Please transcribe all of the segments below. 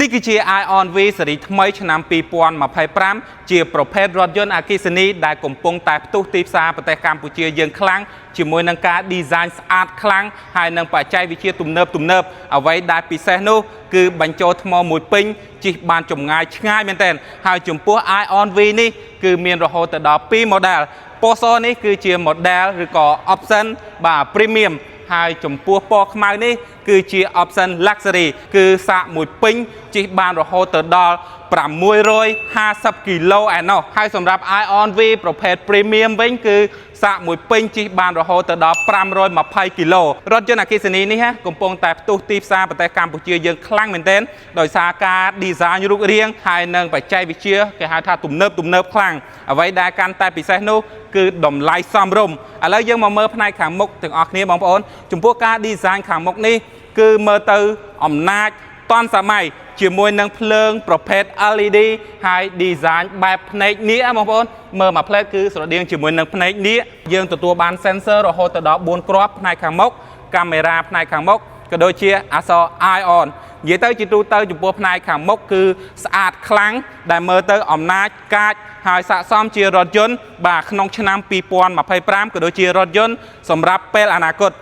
នេះគឺជា Aion V ស៊េរីថ្មីឆ្នាំ2025ជាប្រភេទរថយន្តអគ្គិសនីដែលកំពុងតែផ្ទុះទីផ្សារប្រទេសកម្ពុជាយើងខ្លាំងជាមួយនឹងការ design ស្អាតខ្លាំងហើយនឹងបច្ចេកវិទ្យាទំនើបទំនើបអ្វីដែលពិសេសនោះគឺបញ្ចូលថ្មមួយពេញជិះបានចម្ងាយឆ្ងាយមែនទែនហើយចំពោះ Aion V នេះគឺមានរហូតទៅដល់2 model ពណ៌សនេះគឺជា model ឬក៏ option បាទ premium ហើយចំពោះពណ៌ខ្មៅនេះគឺជា option luxury គឺសាកមួយពេញជិះបានរហូតទៅដល់650គីឡូឯណោះហើយសម្រាប់ Aion V ប្រភេទ premium វិញគឺសាកមួយពេញជិះបានរហូតទៅដល់520គីឡូរថយន្តអគ្គិសនីនេះហ៎កំពុងតែផ្ទុះទីផ្សារប្រទេសកម្ពុជាយើងខ្លាំងមែនទែនដោយសារការ design រូបរាងហើយនិងបច្ចេកវិទ្យាគេហៅថាទំនើបទំនើបខ្លាំងអ្វីដែលកាន់តែពិសេសនោះគឺតម្លៃសមរម្យឥឡូវយើងមកមើលផ្នែកខាងមុខទាំងអស់គ្នាបងប្អូនចំពោះការ design ខាងមុខនេះគឺមើលទៅអំណាចទាន់សម័យជាមួយនឹងភ្លើងប្រភេទ LED ហើយ design បែបភ្នែកនាគបងប្អូនមើលមួយផ្លែតគឺស្រដៀងជាមួយនឹងភ្នែកនាគយើងទទួលបាន sensor រហូតទៅដល់4គ្រាប់ផ្នែកខាងមុខកាមេរ៉ាផ្នែកខាងមុខក៏ដូចជាអក្សរ Aion និយាយទៅជាទូទៅចំពោះផ្នែកខាងមុខគឺស្អាតខ្លាំងដែលមើលទៅអំណាចកាចហើយស័ក្តិសមជារថយន្តបាទក្នុងឆ្នាំ2025ក៏ដូចជារថយន្តសម្រាប់ពេលអនាគត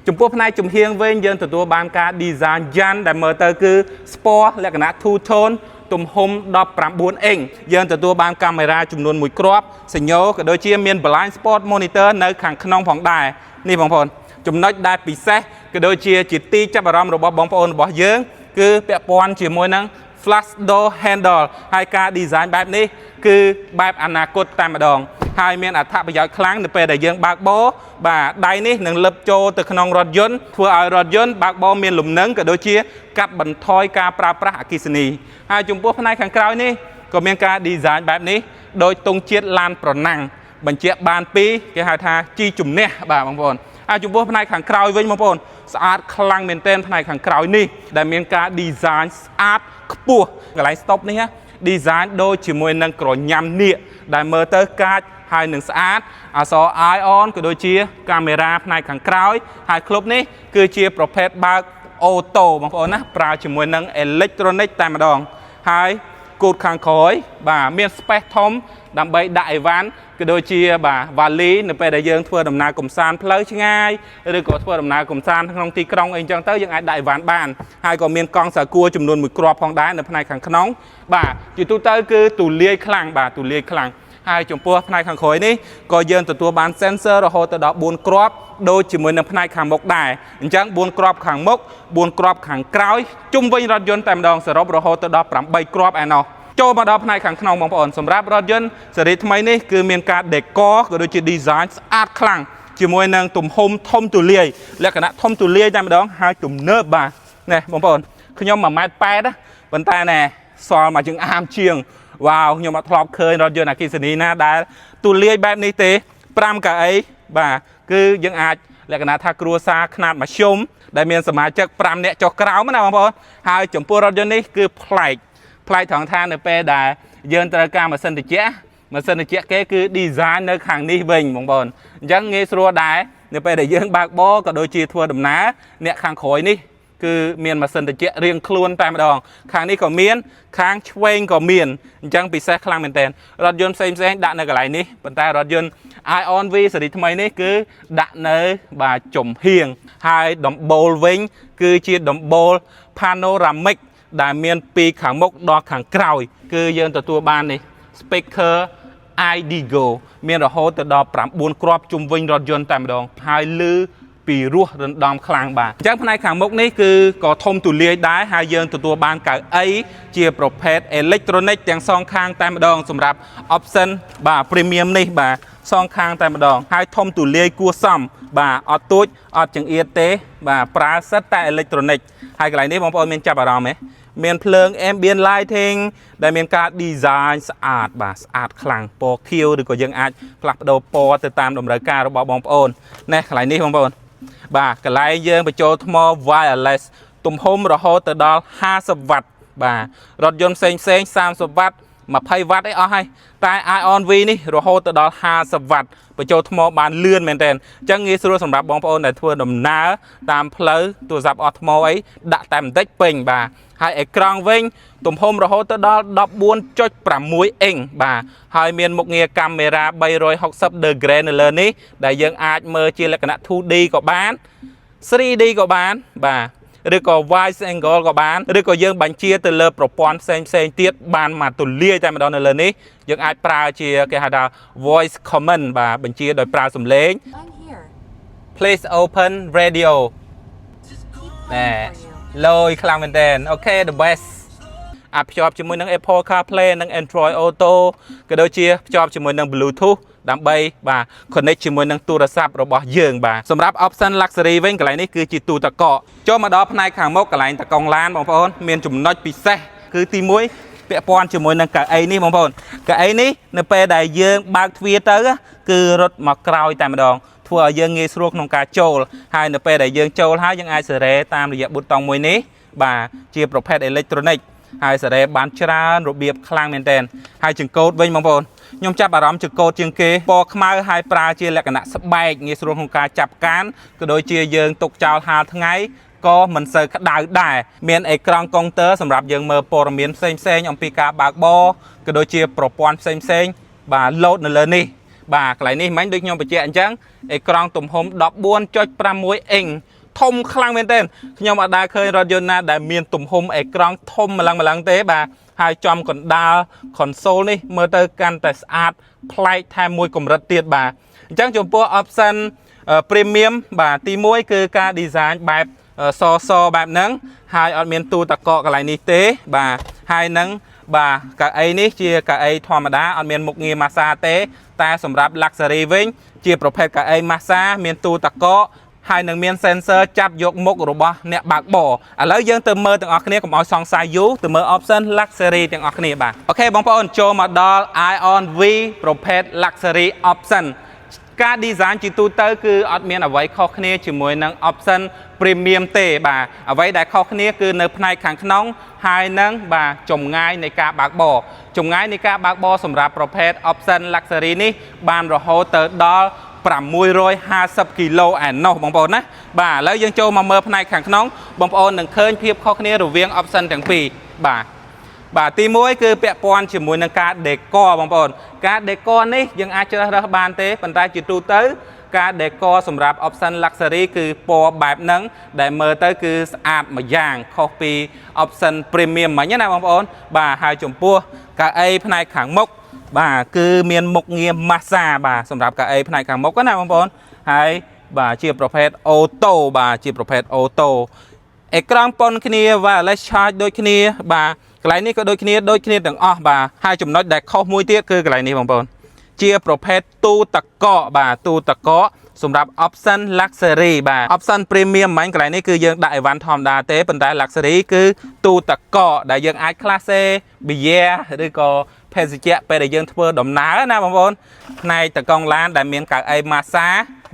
ចំពោះផ្នែកចំហៀងវិញយើងទទួលបានការ design យ៉ាន់ដែលមើលទៅគឺ sport លក្ខណៈ two tone ទំហំ19អ៊ីងយើងទទួលបានកាមេរ៉ាចំនួនមួយគ្រាប់សញ្ញោក៏ដូចជាមាន blind spot monitor នៅខាងក្នុងផងដែរនេះបងប្អូនចំណុចដែលពិសេសក៏ដូចជាជាទីចាប់អារម្មណ៍របស់បងប្អូនរបស់យើង គឺពាក់ព័ន្ធជាមួយនឹង flush door handle ហើយការ design បែបនេះគឺបែបអនាគតតែម្ដង ហើយមានអត្ថប្រយោជន៍ខ្លាំងនៅពេលដែលយើងបើកបរបាទដៃនេះនឹងលឹបចូលទៅក្នុងរថយន្តធ្វើឲ្យរថយន្តបើកបរមានលំនឹងក៏ដូចជាកាត់បន្ថយការប្រើប្រាស់អគ្គិសនីហើយចំពោះផ្នែកខាងក្រោយនេះក៏មានការ design បែបនេះដោយទង់ជាតិឡានប្រណាំងបញ្ជាក់បានពីគេហៅថាជីជំនះបាទបងប្អូនហើយចំពោះផ្នែកខាងក្រោយវិញបងប្អូនស្អាតខ្លាំងមែនទែនផ្នែកខាងក្រោយនេះដែលមានការ design ស្អាតខ្ពស់កន្លែង stop នេះណា design ដូចជាមួយនឹងក្រញាំនាគដែលមើលទៅកាចហើយនឹងស្អាតអក្សរ Aion ក៏ដូចជាកាមេរ៉ាផ្នែកខាងក្រោយហើយក្លុបនេះគឺជាប្រភេទបើក auto បងប្អូនណាប្រើជាមួយនឹង electronic តែម្ដងហើយគូតខាងក្រោយបាទមាន space ធំដើម្បីដាក់អីវ៉ាន់ក៏ដូចជាបាទវ៉ាលីនៅពេលដែលយើងធ្វើដំណើរកំសាន្តផ្លូវឆ្ងាយឬក៏ធ្វើដំណើរកំសាន្តក្នុងទីក្រុងអីចឹងទៅយើងអាចដាក់អីវ៉ាន់បានហើយក៏មានកង់សាគួរចំនួនមួយគ្រាប់ផងដែរនៅផ្នែកខាងក្នុងបាទជាទូទៅគឺទូលាយខ្លាំងបាទទូលាយខ្លាំងហើយចំពោះផ្នែកខាងក្រោយនេះក៏យើងទទួលបាន sensor រហូតទៅដល់4គ្រាប់ដូចជាមួយនឹងផ្នែកខាងមុខដែរអញ្ចឹង4គ្រាប់ខាងមុខ4គ្រាប់ខាងក្រោយជុំវិញរថយន្តតែម្ដងសរុបរហូតទៅដល់8គ្រាប់ឯណោះចូលមកដល់ផ្នែកខាងក្នុងបងប្អូនសម្រាប់រថយន្តស៊េរីថ្មីនេះគឺមានការ decor ក៏ដូចជា design ស្អាតខ្លាំងជាមួយនឹងទំហំធំទូលាយលក្ខណៈធំទូលាយតែម្ដងហើយទំនើបបាទនេះបងប្អូនខ្ញុំ1ម៉ែត្រ8ណាប៉ុន្តែណែសល់មកជើងអាមជាងវ៉ាវខ្ញុំអត់ធ្លាប់ឃើញរថយន្តអគ្គិសនីណាដែលទូលាយបែបនេះទេ5កៅអីបាទគឺយើងអាចលក្ខណៈថាគ្រួសារខ្នាតមធ្យមដែលមានសមាជិក5នាក់ចុះក្រោមណាបងប្អូនហើយចំពោះរថយន្តនេះគឺប្លែកប្លែកត្រង់ថានៅពេលដែលយើងត្រូវការម៉ាស៊ីនត្រជាក់ម៉ាស៊ីនត្រជាក់គេគឺ design នៅខាងនេះវិញបងប្អូនអញ្ចឹងងាយស្រួលដែរនៅពេលដែលយើងបើកបរក៏ដូចជាធ្វើដំណើរអ្នកខាងក្រោយនេះគឺមានម៉ាស៊ីនត្រជាក់រៀងខ្លួនតែម្ដងខាងនេះក៏មានខាងឆ្វេងក៏មានអញ្ចឹងពិសេសខ្លាំងមែនទែនរថយន្តផ្សេងផ្សេងៗដាក់នៅកន្លែងនេះប៉ុន្តែរថយន្ត Aion V ស៊េរីថ្មីនេះគឺដាក់នៅបាទចំហៀងហើយដំបូលវិញ គឺជាដំបូល panoramic ដែលមានពីខាងមុខដល់ខាងក្រោយ គឺយើងទទួលបាននេះ speaker IDGO មានរហូតទៅដល់9គ្រាប់ជុំវិញរថយន្តតែម្ដងហើយលឺពីរោះរណ្ដំខ្លាំងបាទអញ្ចឹងផ្នែកខាងមុខនេះគឺក៏ធំទូលាយដែរហើយយើងទទួលបានកៅអីជាប្រភេទ electronic ទាំងសងខាងតែម្ដងសម្រាប់ option បាទ premium នេះបាទសងខាងតែម្ដងហើយធំទូលាយគួរសមបាទអត់ទូចអត់ចង្អៀតទេ បាទប្រើសិតតែ electronic ហើយកន្លែងនេះបងប្អូនមានចាប់អារម្មណ៍ទេមានភ្លើង ambient lighting ដែលមានការ design ស្អាតបាទស្អាតខ្លាំងពណ៌ខៀវឬក៏យើងអាចផ្លាស់ប្ដូរពណ៌ទៅតាមតម្រូវការរបស់បងប្អូននេះកន្លែងនេះបងប្អូនបាទកន្លែងយើងបញ្ចូលថ្ម wireless ទំហំរហូតទៅដល់50វ៉ាត់បាទរថយន្តផ្សេងផ្សេង30វ៉ាត់ 20វ៉ាត់អីអស់ហើយតែ Aion V នេះរហូតទៅដល់50វ៉ាត់បញ្ចូលថ្មបានលឿនមែនទែនអញ្ចឹងងាយស្រួលសម្រាប់បងប្អូនដែលធ្វើដំណើរតាមផ្លូវទូរស័ព្ទអស់ថ្មអីដាក់តែបន្តិចពេញបាទហើយអេក្រង់វិញទំហំរហូតទៅដល់14.6អ៊ីងបាទហើយមានមុខងារកាមេរ៉ា360 degree នៅលើនេះដែលយើងអាចមើលជាលក្ខណៈ 2D ក៏បាន 3D ក៏បានបាទឬក៏ wide angle ក៏បានឬក៏យើងបញ្ជាទៅលើប្រព័ន្ធផ្សេងផ្សេងទៀតបានមកទូលាយតែម្ដងនៅលើនេះយើងអាចប្រើជាគេហៅថា voice command បាទបញ្ជាដោយប្រើសំឡេង I'm here. Please open radio. Keep ណែ playing for you. លយខ្លាំងមែនតើOK, the best. អាចភ្ជាប់ជាមួយនឹង Apple CarPlay និង Android Auto ក៏ដូចជាភ្ជាប់ជាមួយនឹង Bluetooth ដើម្បីបាទ connect ជាមួយនឹងទូរស័ព្ទរបស់យើងបាទសម្រាប់ option luxury វិញកន្លែងនេះគឺជាទូទឹកកកចូលមកដល់ផ្នែកខាងមុខកន្លែងតកង់ឡានបងប្អូនមានចំណុចពិសេសគឺទី1ពាក់ព័ន្ធជាមួយនឹងកៅអីនេះបងប្អូនកៅអីនេះនៅពេលដែលយើងបើកទ្វារទៅគឺរត់មកក្រោយតែម្ដងធ្វើឲ្យយើងងាយស្រួលក្នុងការចូលហើយនៅពេលដែលយើងចូលហើយយើងអាចសេរីតាមរយៈប៊ូតុងមួយនេះបាទជាប្រភេទអេឡិចត្រូនិកហើយសេរីបានច្រើនរបៀបខ្លាំងមែនទែនហើយចង្កូតវិញបងប្អូនខ្ញុំចាប់អារម្មណ៍ចង្កូតជាងគេពណ៌ខ្មៅហើយប្រើជាលក្ខណៈស្បែកងាយស្រួលក្នុងការចាប់កានក៏ដូចជាយើងទុកចោលហាលថ្ងៃក៏មិនសូវក្តៅដែរមានអេក្រង់កុងទ័រសម្រាប់យើងមើលព័ត៌មានផ្សេងផ្សេងៗអំពីការបើកបរក៏ដូចជាប្រព័ន្ធផ្សេងផ្សេងៗបាទលោតនៅលើនេះបាទកន្លែងនេះមិញដូចខ្ញុំបញ្ជាក់អញ្ចឹងអេក្រង់ទំហំ14.6អ៊ីងធំខ្លាំងមែនទែនខ្ញុំអត់ដែលឃើញរថយន្តណាដែលមានទំហំអេក្រង់ធំម្លឹងម្លឹងទេបាទហើយចំកណ្ដាល console នេះមើលទៅកាន់តែស្អាតប្លែកថែមមួយកម្រិតទៀតបាទអញ្ចឹងចំពោះ option premium បាទទី1គឺការ design បែបសសបែបហ្នឹងហើយអត់មានទូទឹកកកកន្លែងនេះទេបាទហើយនឹងបាទកៅអីនេះជាកៅអីធម្មតាអត់មានមុខងារម៉ាស្សាទេ តែសម្រាប់ luxury វិញជាប្រភេទកៅអីម៉ាស្សាមានទូទឹកកកហើយនឹងមាន sensor ចាប់យកមុខរបស់អ្នកបើកបរឥឡូវយើងទៅមើលទាំងអស់គ្នាកុំឲ្យសង្ស័យយូរទៅមើល option luxury ទាំងអស់គ្នាបាទ OK បងប្អូនចូលមកដល់ Aion V ប្រភេទ luxury option ការ design ជាទូទៅគឺអត់មានអ្វីខុសគ្នាជាមួយនឹង option premium ទេបាទអ្វីដែលខុសគ្នាគឺនៅផ្នែកខាងក្នុងហើយនឹងបាទចម្ងាយនៃការបើកបរចម្ងាយនៃការបើកបរសម្រាប់ប្រភេទ option luxury នេះបានរហូតទៅដល់650គីឡូឯណោះបងប្អូនណាបាទឥឡូវយើងចូលមកមើលផ្នែកខាងក្នុងបងប្អូននឹងឃើញភាពខុសគ្នារវាង option ទាំងពីរបាទបាទទី1គឺពាក់ព័ន្ធជាមួយនឹងការ decor បងប្អូនការ decor នេះយើងអាចជ្រើសរើសបានទេប៉ុន្តែជាទូទៅការ decor សម្រាប់ option luxury គឺពណ៌បែបហ្នឹងដែលមើលទៅគឺស្អាតម្យ៉ាងខុសពី option premium មិញណាបងប្អូនបាទហើយចំពោះកៅអីផ្នែកខាងមុខបាទគឺមានមុខងារ massage បាទសម្រាប់កៅអីផ្នែកខាងមុខណាបងប្អូនហើយបាទជាប្រភេទ auto បាទជាប្រភេទ auto អេក្រង់ប៉ុនគ្នា wireless charge ដូចគ្នាបាទកន្លែងនេះក៏ដូចគ្នាដូចគ្នាទាំងអស់បាទហើយចំណុចដែលខុសមួយទៀតគឺកន្លែងនេះបងប្អូនជាប្រភេទទូទឹកកកបាទទូទឹកកកសម្រាប់ option luxury បាទ option premium មិញកន្លែងនេះគឺយើងដាក់អីវ៉ាន់ធម្មតាទេប៉ុន្តែ luxury គឺទូទឹកកកដែលយើងអាចក្លាសេប៊ីយ៉ាឬក៏ភេសជ្ជៈពេលដែលយើងធ្វើដំណើរណាបងប្អូនផ្នែកតកង់ឡានដែលមានកៅអីម៉ាស្សា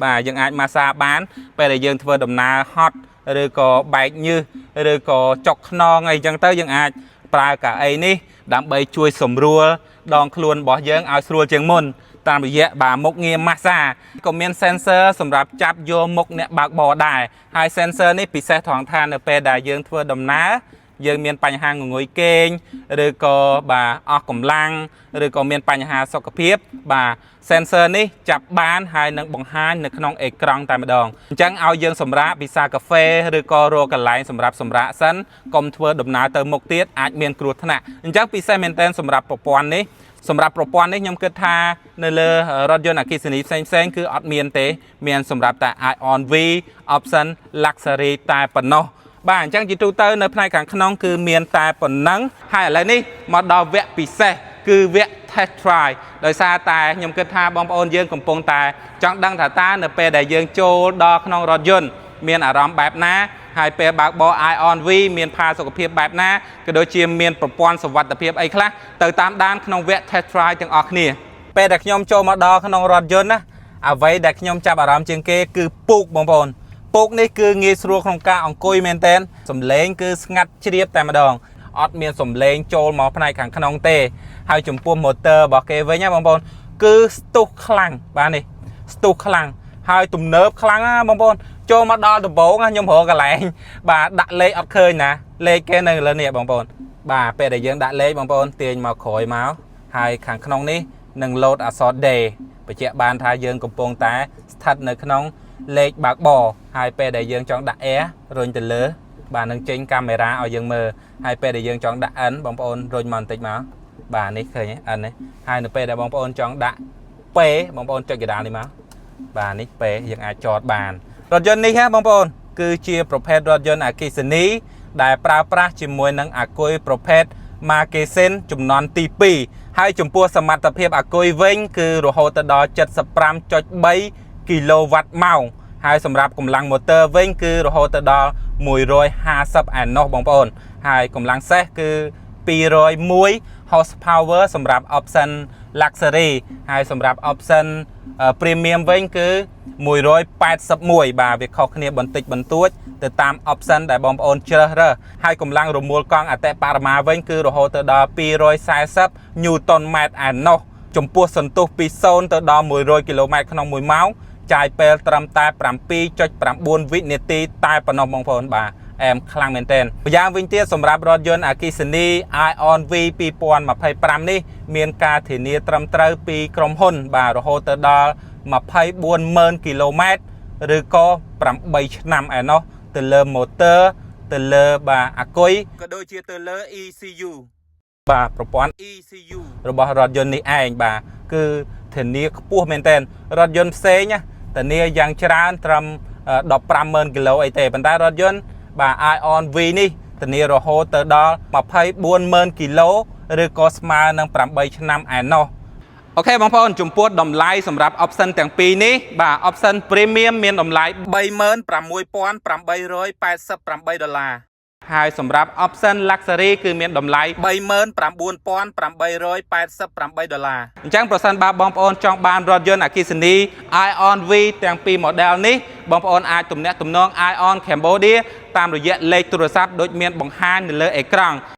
បាទយើងអាចម៉ាស្សាបានពេលដែលយើងធ្វើដំណើរហត់ឬក៏បែកញើសឬក៏ចុកខ្នងអីចឹងទៅយើងអាចប្រើកៅអីនេះដើម្បីជួយសម្រួលដងខ្លួនរបស់យើងឲ្យស្រួលជាងមុនតាមរយៈបាទមុខងារម៉ាស្សាក៏មាន sensor សម្រាប់ចាប់យកមុខអ្នកបើកបរដែរហើយ sensor នេះពិសេសត្រង់ថានៅពេលដែលយើងធ្វើដំណើរយើងមានបញ្ហាងងុយគេងឬក៏បាទអស់កម្លាំងឬក៏មានបញ្ហាសុខភាពបាទ sensor នេះចាប់បានហើយនឹងបង្ហាញនៅក្នុងអេក្រង់តែម្ដងអញ្ចឹងឲ្យយើងសម្រាកពិសាកាហ្វេឬក៏រកកន្លែងសម្រាប់សម្រាកសិនកុំធ្វើដំណើរទៅមុខទៀតអាចមានគ្រោះថ្នាក់អញ្ចឹងពិសេសមែនទែនសម្រាប់ប្រព័ន្ធនេះសម្រាប់ប្រព័ន្ធនេះខ្ញុំគិតថានៅលើរថយន្តអគ្គិសនីផ្សេងផ្សេងៗគឺអត់មានទេមានសម្រាប់តែ Aion V option luxury តែប៉ុណ្ណោះបាទអញ្ចឹងជាទូទៅនៅផ្នែកខាងក្នុងគឺមានតែប៉ុណ្ណឹងហើយឥឡូវនេះមកដល់វគ្គពិសេសគឺវគ្គ test drive ដោយសារតែខ្ញុំគិតថាបងប្អូនយើងកំពុងតែចង់ដឹងថាតើនៅពេលដែលយើងចូលដល់ក្នុងរថយន្តមានអារម្មណ៍បែបណាហើយពេលបើកបរ Aion V មានផាសុកភាពបែបណាក៏ដូចជាមានប្រព័ន្ធសុវត្ថិភាពអីខ្លះទៅតាមដានក្នុងវគ្គ test drive ទាំងអស់គ្នាពេលដែលខ្ញុំចូលមកដល់ក្នុងរថយន្តណាអ្វីដែលខ្ញុំចាប់អារម្មណ៍ជាងគេគឺពូកបងប្អូនពូកនេះគឺងាយស្រួលក្នុងការអង្គុយមែនទែនសំឡេងគឺស្ងាត់ជ្រាបតែម្ដង អត់មានសំឡេងចូលមកផ្នែកខាងក្នុងទេហើយចំពោះ motor របស់គេវិញណាបងប្អូនគឺស្ទុះខ្លាំងបាទនេះស្ទុះខ្លាំងហើយទំនើបខ្លាំងណាបងប្អូនចូលមកដល់ដំបូងណាខ្ញុំរកកន្លែងបាទដាក់លេខអត់ឃើញណាលេខគេនៅលើនេះបងប្អូនបាទពេលដែលយើងដាក់លេខបងប្អូនទាញមកក្រោយមកហើយខាងក្នុងនេះនឹងលោតអក្សរ D បញ្ជាក់បានថាយើងកំពុងតែស្ថិតនៅក្នុងលេខបើកបរហើយពេលដែលយើងចង់ដាក់ R រុញទៅលើ បាទនឹងចេញកាមេរ៉ាឲ្យយើងមើលហើយពេលដែលយើងចង់ដាក់ N បងប្អូនរុញមកបន្តិចមកបាទនេះឃើញទេ N នេះហើយនៅពេលដែលបងប្អូនចង់ដាក់ P បងប្អូនចុចកណ្ដាលនេះមកបាទនេះ P យើងអាចចតបានរថយន្តនេះហ៎បងប្អូនគឺជាប្រភេទរថយន្តអគ្គិសនីដែលប្រើប្រាស់ជាមួយនឹងអាគុយប្រភេទ Markesyn ចំនួនទី2ហើយចំពោះសមត្ថភាពអាគុយវិញគឺរហូតទៅដល់75.3គីឡូវ៉ាត់ម៉ោងហើយសម្រាប់កម្លាំងម៉ូទ័រវិញគឺរហូតទៅដល់150ឯណោះបងប្អូនហើយកម្លាំងសេះគឺ201 horsepower សម្រាប់ option luxury ហើយសម្រាប់ option premium វិញគឺ181បាទវាខុសគ្នាបន្តិចបន្តួចទៅតាម option ដែលបងប្អូនជ្រើសរើសហើយកម្លាំងរមួលកង់អតិបរមាវិញគឺរហូតទៅដល់240 Newton ម៉ែត្រឯណោះចំពោះសន្ទុះពី0ទៅដល់100គីឡូម៉ែត្រក្នុង1ម៉ោងចាយពេលត្រឹមតែ7.9វិនាទីតែប៉ុណ្ណោះបងប្អូនបាទអែមខ្លាំងមែនទែនម្យ៉ាងវិញទៀតសម្រាប់រថយន្តអគ្គិសនី Aion V 2025នេះមានការធានាត្រឹមត្រូវពីក្រុមហ៊ុន បាទរហូតទៅដល់240,000គីឡូម៉ែត្រឬក៏8ឆ្នាំឯណោះទៅលើ motor ទៅលើបាទអាគុយក៏ដូចជាទៅលើ ECU បាទប្រព័ន្ធ ECU របស់រថយន្តនេះឯងបាទគឺធានាខ្ពស់មែនទែនរថយន្តផ្សេងណាធានាយ៉ាងច្រើនត្រឹម150,000គីឡូអីទេប៉ុន្តែរថយន្តបាទ Aion V នេះធានារហូតទៅដល់240,000គីឡូឬក៏ស្មើនឹង8ឆ្នាំឯណោះOK បងប្អូនចំពោះតម្លៃសម្រាប់ option ទាំងពីរនេះបាទ option Premium មានតម្លៃ36,888ដុល្លារហើយសម្រាប់ option Luxury គឺមានតម្លៃ39,888ដុល្លារអញ្ចឹងប្រសិនបើបងប្អូនចង់បានរថយន្តអគ្គិសនី Aion V ទាំងពីរ model នេះបងប្អូនអាចទំនាក់ទំនង Aion Cambodia តាមរយៈលេខទូរស័ព្ទដូចមានបង្ហាញនៅលើអេក្រង់។